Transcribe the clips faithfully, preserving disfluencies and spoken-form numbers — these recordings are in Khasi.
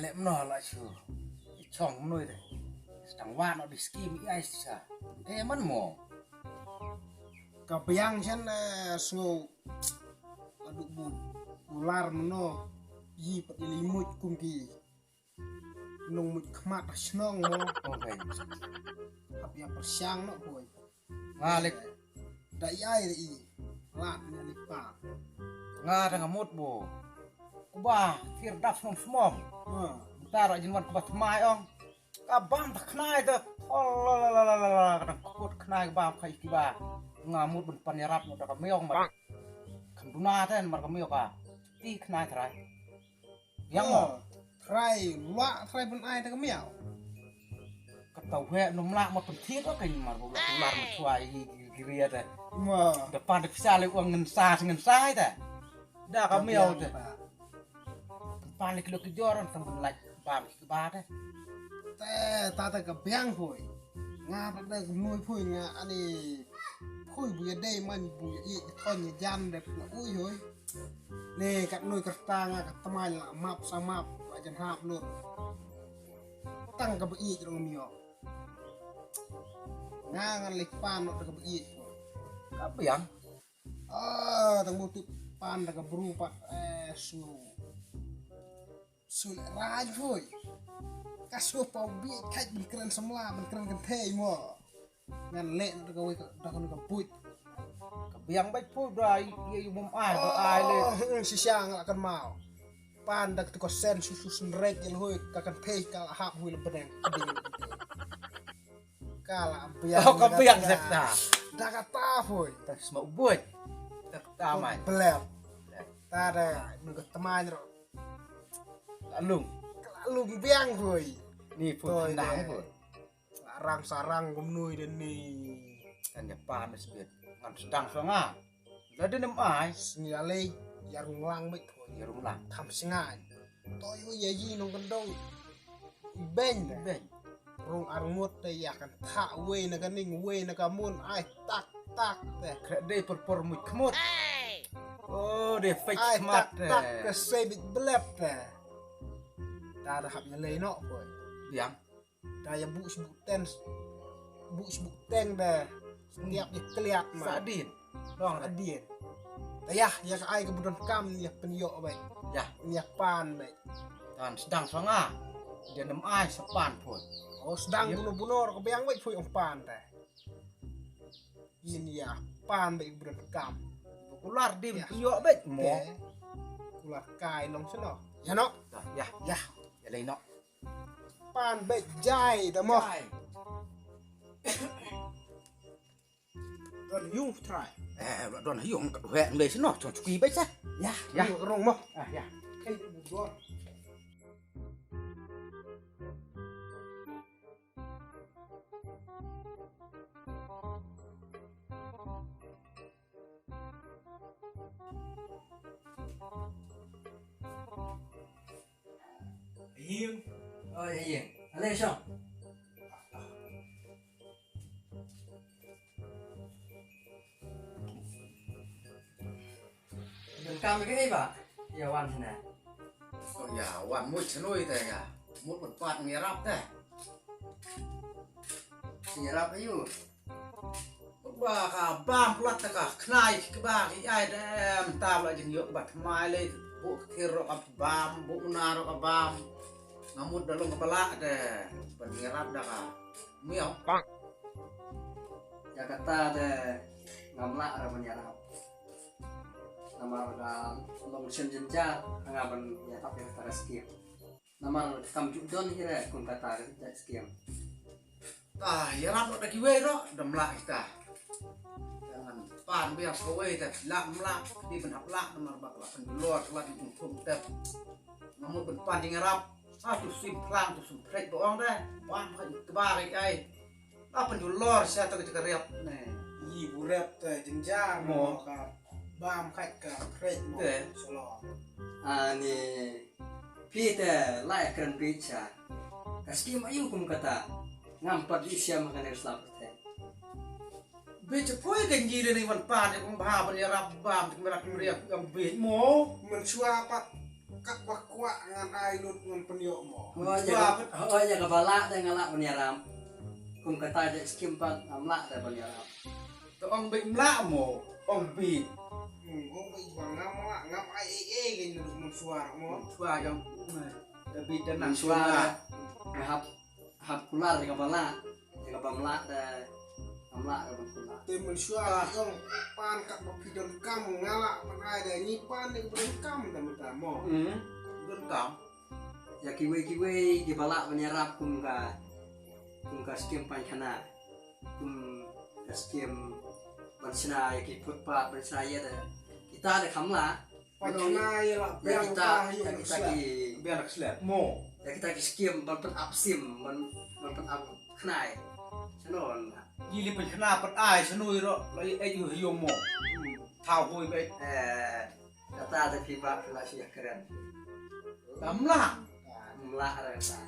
Leh mano la shu. Chong mano de. Stang wa no di skim i ai sa. Te man mo. Ka biang chen, eh, sngew. Adu bu. Ular mano. Yi pat i li muj kum ki. Nung muj khmat ha shnong mo. Okay. Hap ïa pyrshang noh poi. Nga lek. Da i ai da i. Lat ïa lek pa. Nga da nga mut bo. Kuba thir dap smom smom. Ha. Ntar jin wan kuba tmai ong. Ka bam ta khnai ta. Oh la la la la la la. Ka dang kut khnai ka bam khai kiba. Nga mut ban pan ïarap noh da ka miong ma. Kham duna ten mar ka miong ka. Ti khnai trai. Yang mo. Trai lua trai ban ai ta ka miaw. Ka tau he num lak ma pynthit wa ka mar ba la tular ma chwa i gi ria ta. Mo. Da pan da pisa le uang ngen sa ngen sa ta. Da ka miaw ta. Pan le kilo ki joran tang ban lak bam ki ba ta. Te ta ta ka biang phui. Nga pat da ka mui phui nga ani phui bu ya dei man bu ya i thon ya jan de pla ui hui. Ne kat noi kerta nga kat temai la map sa map la jan hap lut. Tang ka beit rong mio. Nga ngan leh pan ka beit. Ka biang. Ah, tang bu tu pan ka bru pat eh su. Su le raj phui. Ka su pa beit khat ban kren samla ban kren kan thei mo. Ngan leh na ka wei ka da ka nu ka buit. Ka biang bait phu da i i mum ai ba ai le. Oh, si siang la kan mau. Pan da ka tu ka sen su su sen rek il hui ka kan thei ka la hap hui le beneng. Ka la biang. Oh, ka biang sek ta. Da ka ta hui. Ta sma buit. Ta ta mai. Belep. Ta da nu ka temai ro. Alung. Alung biang hui. Ni phu nang hui. Sarang sarang gumnui de ni. Kan ya pan sbit. Ngan sedang songa. La de nem ai. Sni alei ya rung lang bek. Ya rung lang. Tham singai. Toi u ya yi nong kendong. Beng de. Beng. Rung arngut de ya kan tha wei na ka ning wei na ka mun ai tak tak de. Kre de per per mut kmut. Oh de fake smart de. Ai tak tak ke sebit belep de. Da da hap ya lei no boy. Yang. Da ya bu sibuk ten. Bu sibuk teng da. Setiap ya keliat ma. Sadin. Dong sadin. Da ya ya ka ai ka budon kam ya penyo bai. Ya. Ya pan bai. Kan sedang songa. Dia nem ai sepan pun. Oh sedang buno buno ka biang bai pui ong pan da. Ini ya pan bai budon kam. Kular dim penyo bai mo. Kular kai long seno. Ya no. Ya ya. Ya lei no. Pan bek jai da mo. Don yung trai. Eh, don yung ka duhe ngai sino, chong chukui bek sa. Ya, ya. Rong mo. Ah, ya. Kai don. Ïing. Oh, ïing. Ale shong. Don kam ke ba? Ya wan sini. Oh ya, wan mut sini ita ya. Mut mut pat ngerap deh. Ngerap ayu. Ba ka bam plat ka khnai ki ba ki ai dem tam la jing yok ba tmai le bu kir ro ka bam bu na ro ka bam. Ngamut da long ka bala de ban ngerap da ka miau. Ya kata de ngam la ra ban yarap. Namar da long shen jynjar nga ban yarap ya kata rescue. Namar kam ju don hi re kum kata ka skim. Ah, ïarap noh da kiwei noh da mlah kita. Jangan pan biar kawei dah lah mlah di ben hap lah namar bak lah kan lor lah di kum kum tep. Namun ben pan ding ïarap. Ah, tu sim plang tu sim prek doang dah. Pan kan kebar ai. Apa ju lor sa ta ka riap ne. Yi bu rep ta jynjar mo ka. Bam khat ka prek mo. Solo. Ani Peter lai kren bicha. Ka skim ayu kum kata. Ngam pat di siam ka ne slap te. Bicha poi ka ngi le ni wan pan kum ba ban ïarap bam kum rak kum riap kum bi mo. Men sua pat. Kat ba kwah ngan ai lut ngan pynïoh mo. Hooid, ïa ka, hooid, ïa kaba lah te nga lah ban ïarap. Kum kata jait skim pat ngam lah te ban ïarap. To ong beit mlah mo, ong beit. Hmm, ong beit ba ngam lah, ngam ai ei ei kein naduh mynshuwa mo. Mynshuwa jong u me. Da beit da nang mynshuwa. Nga hap hap kular ïa kaba lah, ïa kaba mlah te ngam lah te ban kular. Te mynshuwa ki ong pan kat ba phi donkam nga lah ban ai da ngi pan ïa kaba donkam da mynta mo. Hmm. Donkam. Ïa kiwei kiwei kiba lah ban ïarap kum ka, kum ka skim paikhana. Kum ka skim ban shna ïa ki footpath ban shna ïa da. Kita da kham lah. Paikhana ïa la biang kita, ïa kita ki biang slap mo. Ïa kita ki skim ban pynap sim, ban, ban pynap khnai. Shano na. Ngi li pynkhana pynai shano ïa ro la ïa ïa mo. Thaw hoi beit. Eh, kata da phi ba phi la shi kren. Tam lah. Mlah ra ta.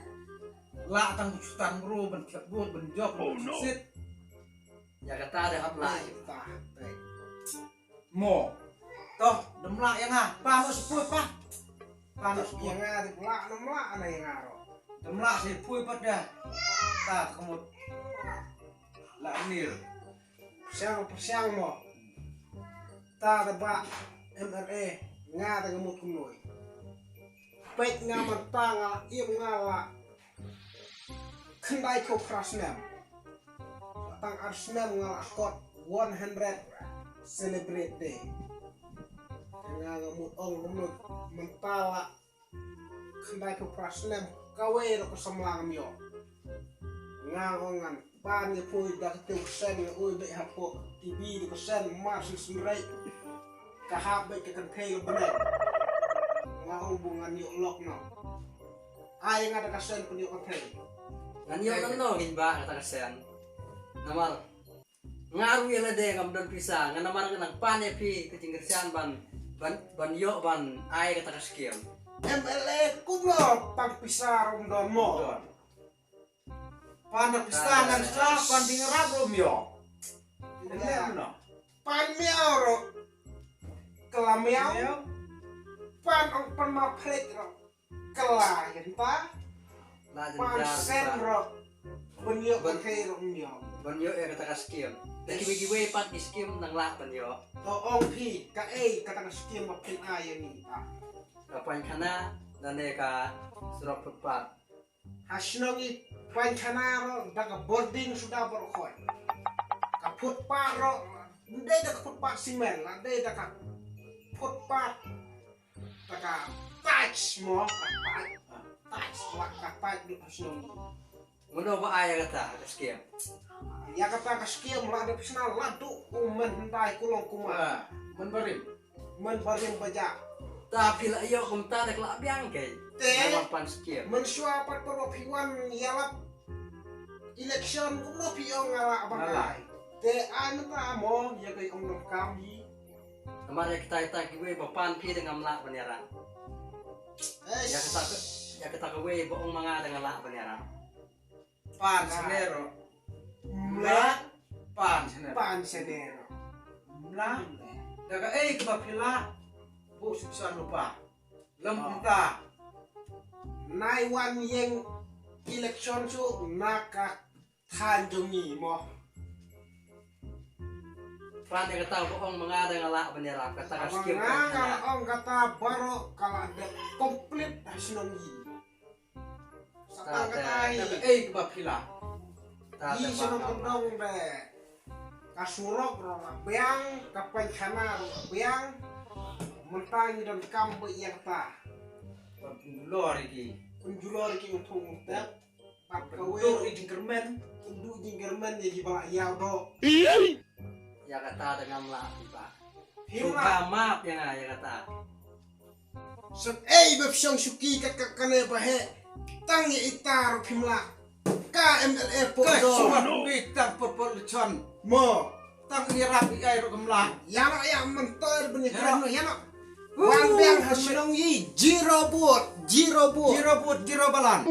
Lah tang chutan bro ban khet bot ban jok. Oh no. Sit. Ïa kata da hap lah. Mo. Toh, dam lah ïa nga. Pa mo sepui pa. Pa mo sepui. Ïa nga da lah nam lah na ïa nga ro. Dam lah sepui pat da. Ta kemut. Lah nir. Persiang persiang mo. Ta da ba M R A nga da ngemut kumloi. Peit nga man ta nga im nga la. Khyndai phew phra snem. Tang ar snem nga la kot one hundred celebrate day. Nga nga mut ong nga mut mynta la khyndai phew phra snem kawei ruh ka samla ngam ïoh. Nga ong ngan pan ïa pui da ka teu sen nga ui beit hapoh T V da ka sen mar syn syn rei. Ka hap beit ka kynthei ka bneng. Nga ong bu ngan ïoh lok no. Ai nga da ka sen pynïoh kynthei. Ngan ïoh ngan no ngin ba kata ka sen. Namar nga ruh ïa lade ngam don pisa, nga namar nga nang pan ïa phi ka jingkyrshan ban, ban, ban ïoh ban ai kata ka skim. M L A kumno tang pisa ruh ym don mo. Pan da pisa ngan sa pan ding rap ruh ym ïoh. Ym ïoh no. Pan miaw ruh. Kela miaw. Pan ong pan ma phrek ruh. Kela ïa ta. Pan sen ruh. Ban ïoh ban kei ruh ym ïoh. Ban ïoh ïa kata ka skim. Da kiwei kiwei pat ki skim nang lah ban ïoh. To ong phi kaei kata ka skim ba phin ai ïa ngi ta. Ka paikhana lane ka surok footpath. Ha shnong i paikhana ruh da ka bording suda baroh khoit. Ka footpath ruh ym dei da ka footpath simen la dei da ka footpath. Taka touch mo, ka touch. Touch la ka touch du ka shnong. Mano ba ai kata ka skim? Ïa kata ka skim la da phi sna la du u men hynda ku long kuma. Men barim. Men barim baja. Ta phi la ïoh kumta da la biang ke. Te. Pan skim. Men shwa pat por phi wan ïalap election kumno phi ong nga la ban ai. Te ai mynta mo ïa ka ong dong kam hi. Namar ïa kita kita kiwei ba pan phi da ngam lah ban ïarap. Ïa kita ïa kita kiwei ba ong ma nga da ngam lah ban ïarap. Pan shanero. Mla pan shanero. Pan shanero. Mla. Da ka ei kaba phi lah. Bu suksan lupa. Lem kumta. Nai wan ïeng election su na ka Than jong ngi mo. Pran ïa kata ba ong ma nga da nga lah ban ïarap kata ka skim. Nga nga ong kata baroh ka la dep complete ha shnong ngi. Sa tang kata hi. Ei ba phi lah. Ngi shnong Kyndong de. Ka surok ruh la biang, ka paikhana ruh la biang. Mynta ngi donkam ba ïa kata. Pynjulor ïa ki. Pynjulor ïa ki u thung u tep. Bad kawei ruh i jingkyrmen. Pynduh jingkyrmen ïa kiba la ïaw doh. Ïa kata da ngam lah phi ba. Phi ba map ïa nga ïa kata. Sep ei ba phi shong shuki kat kat kane ba heh. Tang ïa ita ruh phim lah. Ka M L A pok doh. Ka shong shuki tang pok pok lechon. Mo. Tang ïarap ïa ai ruh kam lah. Ïa noh ïa mynta ban ïa kren noh ïa noh. Wan biang ha shnong ngi zero vote, zero vote. Zero vote, zero balan.